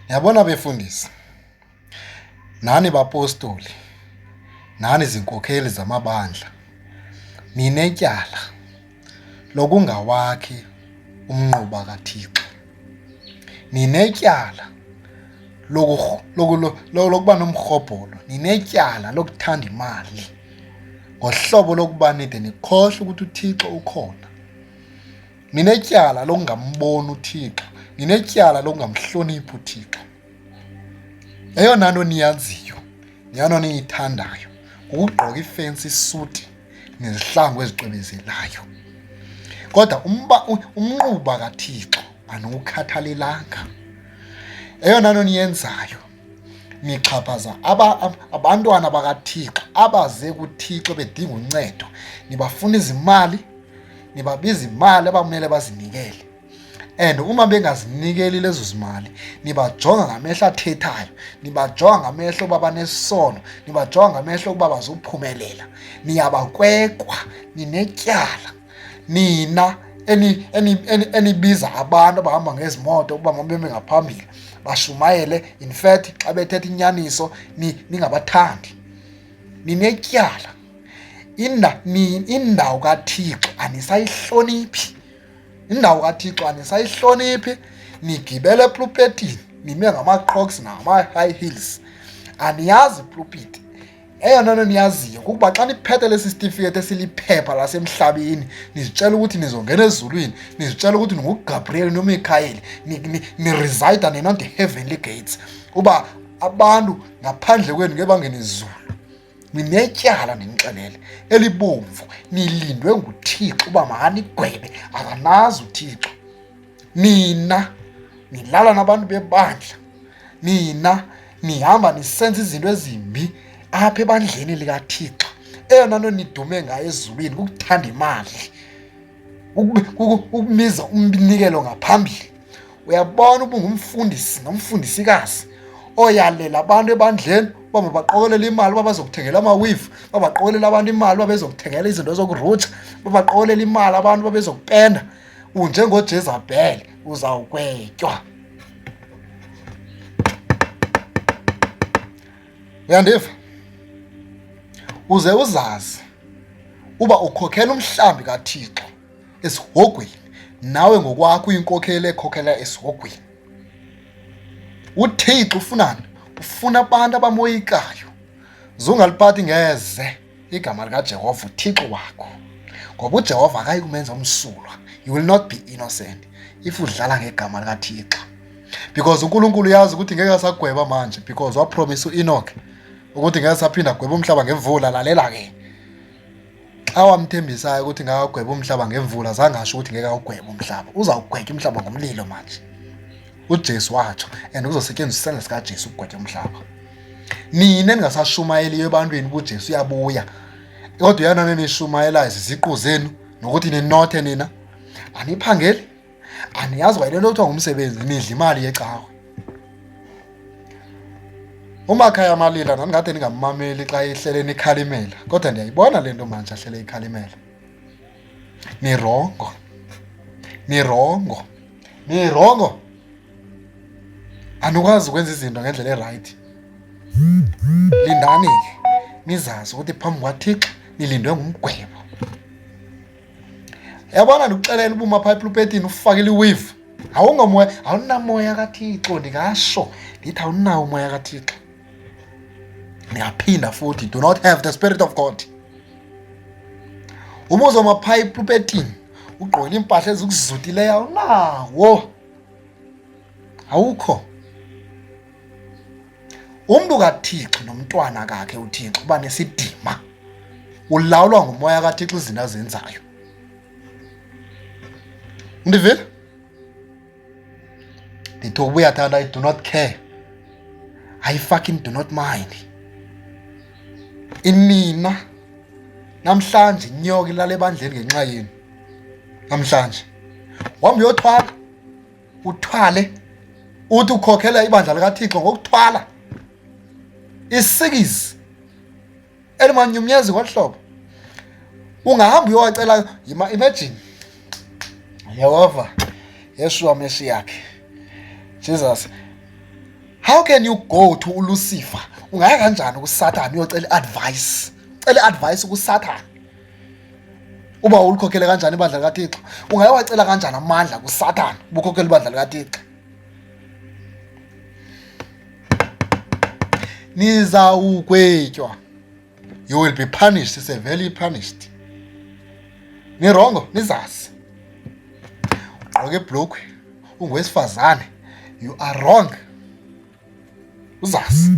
Yabona befundisi, nani bapostoli, nani zinkokheli zamabandla, ninetyala lokungawakhi umnquba kaThixo. Ninetyala lokuba nomrhobholo, ninetyala lokuthanda imali ngohlobo lokuba nide nikhohlwe ukuthi uThixo ukhona. Ninetyala lokungamboni uThixo, ninetyala lokungamhloniphi uThixo. Eyona nto niyaziyo neyona niyithandayo kukugqoka ifensi isuti nezihlangu ezicwebezelayo. Kodwa umba umnquba kaThixo aniwukhathalelanga. Eyona nto niyenzayo nixhaphaza abantwana bakaThixo abaze kuThixo bedinga uncedo, nibafuna izimali, nibabiza imali abamele bazinikele. And uma bengazinikeli lezo zimali, nibajonga ngamehlo athethayo, nibajonga ngamehlo uba banesono, nibajonga ngamehlo ukuba bazophumelela. Niyabakwekwa, ninetyala. Nina enibiza abantu abahamba ngezimoto ukuba mabeme ngaphambili bashumayele, in fact xa bethetha inyaniso ningabathandi, ninetyala. Indawo kaThixo anisayihloniphi, indawo kaThixo anisayihloniphi. Nigibele epulpetini nime ngama-crocs nama-high heels, aniyazi ipulpiti. Eyona nto niyaziyo kukuba xa niphethe lesi sitifiketi esiliphepha lasemhlabeni, nizitshela ukuthi nizongena ezulwini, nizitshela ukuthi ninguGabriel noMikhayeli, niresida nina on the heavenly gates, uba abantu ngaphandle kwenu ngeke bangene izulu. Ninetyala, ndinixelele, elibomvu, nilindwe nguThixo uba makanigwebe. Akanazi uThixo. Nina nilala nabantu bebandla, nina nihamba nisenza izinto ezimbi apha ebandleni likaThixo. Eyona nto nidume ngayo ezulwini kukuthanda imali, ukumiza umnikelo ngaphambili. Uyabona uba ungumfundisi nomfundisikazi oyalela abantu ebandleni uba mabaqokelele imali uba bazokuthengela amawivu, babaqokelela abantu imali uba bezokuthengela izinto zokurutsha, babaqokelela imali abantu uba bezokupenda. UnjengoJezabhele, uzawugwetywa. Uyandiva? Uze uzazi uba ukhokhela umhlambi kaThixo esihogweni, nawe ngokwakho uyinkokheli ekhokhela esihogweni. UThixo ufunani? Ufuna abantu abamoyikayo. Zungaliphathi ngeze igama likaJehova uThixo wakho, ngoba uJehova akayi kumenza umsulwa. You will not be innocent if udlala ngegama likaThixo, because uNkulunkulu uyazi ukuthi ngeke asagweba manje, because wapromise uEnoch ukuthi ngeke asaphinda agwebe umhlaba ngemvula. Lalela ke, xa wamthembisayo ukuthi ngeke agwebe umhlaba ngemvula, zange asho ukuthi ngeke awugwebe umhlaba. Uzawugwetya umhlaba ngomlilo manje, uJesu watsho, and kuzosetyenziswa isandla sikaJesu ukugwetya umhlaba. Nina eningasashumayeliyo ebantwini uba uJesu uyabuya, kodwa uyana nishumayelayo ziziqu zenu nokuthi ninothe nina, aniphangeli, aniyazi kwayile nto kuthiwa ngumsebenzi, nidla imali yecawe. UMakhaya Malila ndandingade ndingammameli xa ihlele nikhalimela, kodwa ndiyayibona le nto manje ahlele ikhalimela. Nirongo, nirongo, nirongo. Anikwazi ukwenza izinto ngendlela erayithi. Lindani ke, nizazi ukuthi phambi kwaThixo nilindwe ngumgwebo. Yabona, ndikuxelela uba uma phaa epulpetini ufakile iweave, awungomoya, awunamoya kaThixo. Ndingasho ndithi awunawo umoya kaThixo. Ndingaphinda futhi, do not have the spirit of God. Uma uzoma phaa epulpetini ugqokile iimpahla ezikuzutileyo, awunawo, awukho. Umntu kaThixo nomntwana kakhe uThixo uba nesidima, ulawulwa ngumoya kaThixo izinto azenzayo. Undivile? Ndithi ukuba uyathanda, I do not care, I fucking do not mind. Inina namhlanje inyoka ilala ebandleni ngenxa yenu. Namhlanje wambe uyothwala, uthwale, uthi ukhokhela ibandla likaThixo ngokuthwala isikizi elimanyumnyezi ngolu hlobo. Ungahamba uyowacela. Imagine, Yehova Yeshua Mesiyakhe Jesus. How can you go to uLucifer? Ungaya kanjani kuSathane uyocela i-advice? Cela i-advice kuSathane. Uba ulikhokhele kanjani ibandla likaThixo? Ungayowacela kanjani amandla kuSathane ubukhokhela ibandla likaThixo? Nizawugwetywa. You will be punished, severely punished. Nirongo, nizazi. Ugqoke ibhlukwe, ungowesifazane. You are wrong. Uzazi.